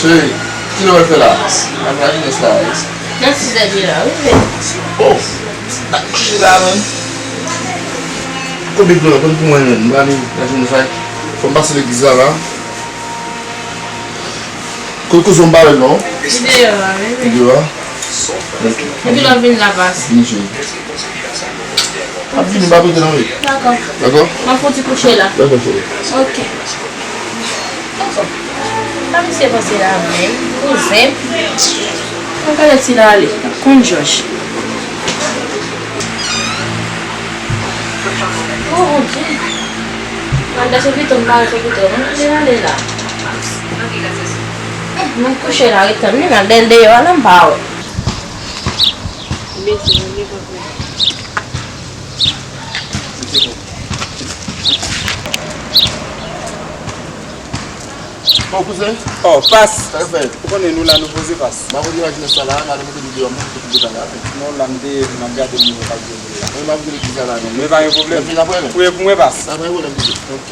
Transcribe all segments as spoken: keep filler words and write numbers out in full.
Hey, kilè w al fè la? Al fè jenès la, wi. Nan sis èdmi la, wi. Oh, n ap kouche la, menm. Kote dlo a? Pote pou mwen, menm. M prale nan jenès la. Fò m pase legliz la, la. Kote kouzen w pa wè l non? Li deyò a, wi, wi. Li deyò a? Ok. Epi lè w vin la, pas. Vini, cheri. M ap vini, m ap rete nan wi. Dakò. Dakò? M ap fè yon ti kouche la. Dakò, cheri. Ok. Sa misye panse la menm? Kouzen. Mwen gade si l ale. Konn jòj. Oh, Bondye. Mwen gade sou pito, m pa wè sou pito. Mwen gade l ale la. Mwen kouche la, ret tann li nan dèyè deyò a la, m pa wè. Bon, kouzen. Oh, pas. Sa k fèt? Ou konnen nou la, nou poze, pas. M ap rete nan jenès la, la, m al mete videyo a, mwen, pou tout bagay la. Non, la, m te, m ap gade moun yo k ap jwe la. Mwen, m ap rete legliz la, la, non. Men pa gen pwoblèm. Lè m fin apre, non. Ou ye pou mwen, pas. Apre, pwoblèm, kouzen. Ok.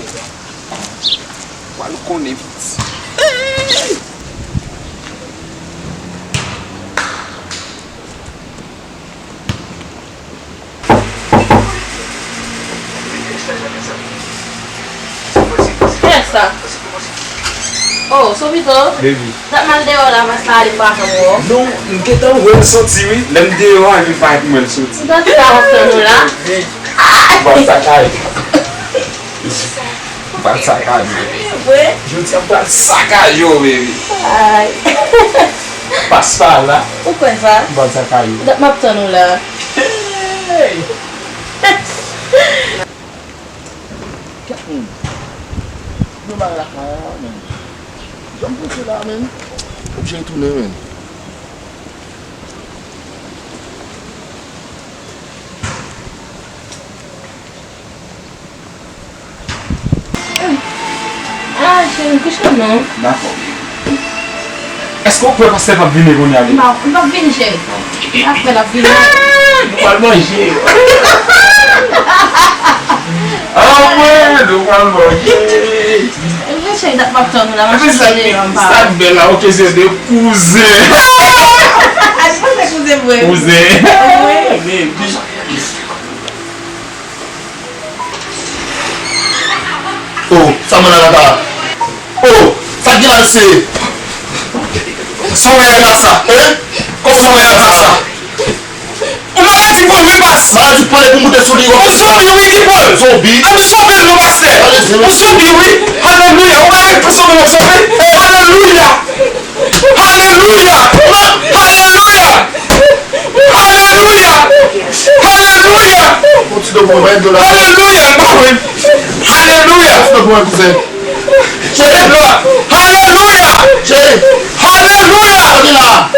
Pral konnen vit. Kiyès sa? Oh, Sopito? Baby. Sa mal deyò la, mas la ale pa janm wè w. Non, m gentan wè l soti, wi. Lè m deyò a, epi m pa wè l soti. Ou tande sa w ap tann ou la? Wi. Ou pa sakay. M pral sakay yo. Vre? Jodi a m pral sakay yo, baby. Ay. Pas pa la. Ou kwè sa? M pral sakay yo. Dat m ap tann ou la. Hey! Kèt moun. Yo bay lakay la, menm. Jan m prese la, menm. Oblije retounen, menm. Ah, cheri, kouche non. Dakò. Èske w kwè pastè p ap vini kounye a, baby? Non, m p ap vini, cheri. Apre l ap vini. Nou pral manje. Ah, mwen, nou pral manje. Ebyen, cheri, dat m ap tann ou la, m ap chèche deyò, m pa wè. Sa k bèl la, ok, se de kouzen. Li panse kouzen vre. Kouzen. Wi. Baby. Oh, sa mwen la la. Oh, sa k gen la se. Sa w wè la sa? Hein? Kòman sa w wè la sa? Ou maladi pou l wi, pas. Maladi pale pou moute sou li. Ou zonbi wi, ki pral. Zonbi. An zonbi l non, pastè. Ou zonbi wi. Alelouya. Ou maladi pou zonbi, zonbi. Alelouya. Alelouya! Alelouya! Alelouya! Alelouya! Alelouya! Alelouya! Alelouya! Alelouya! Alelouya!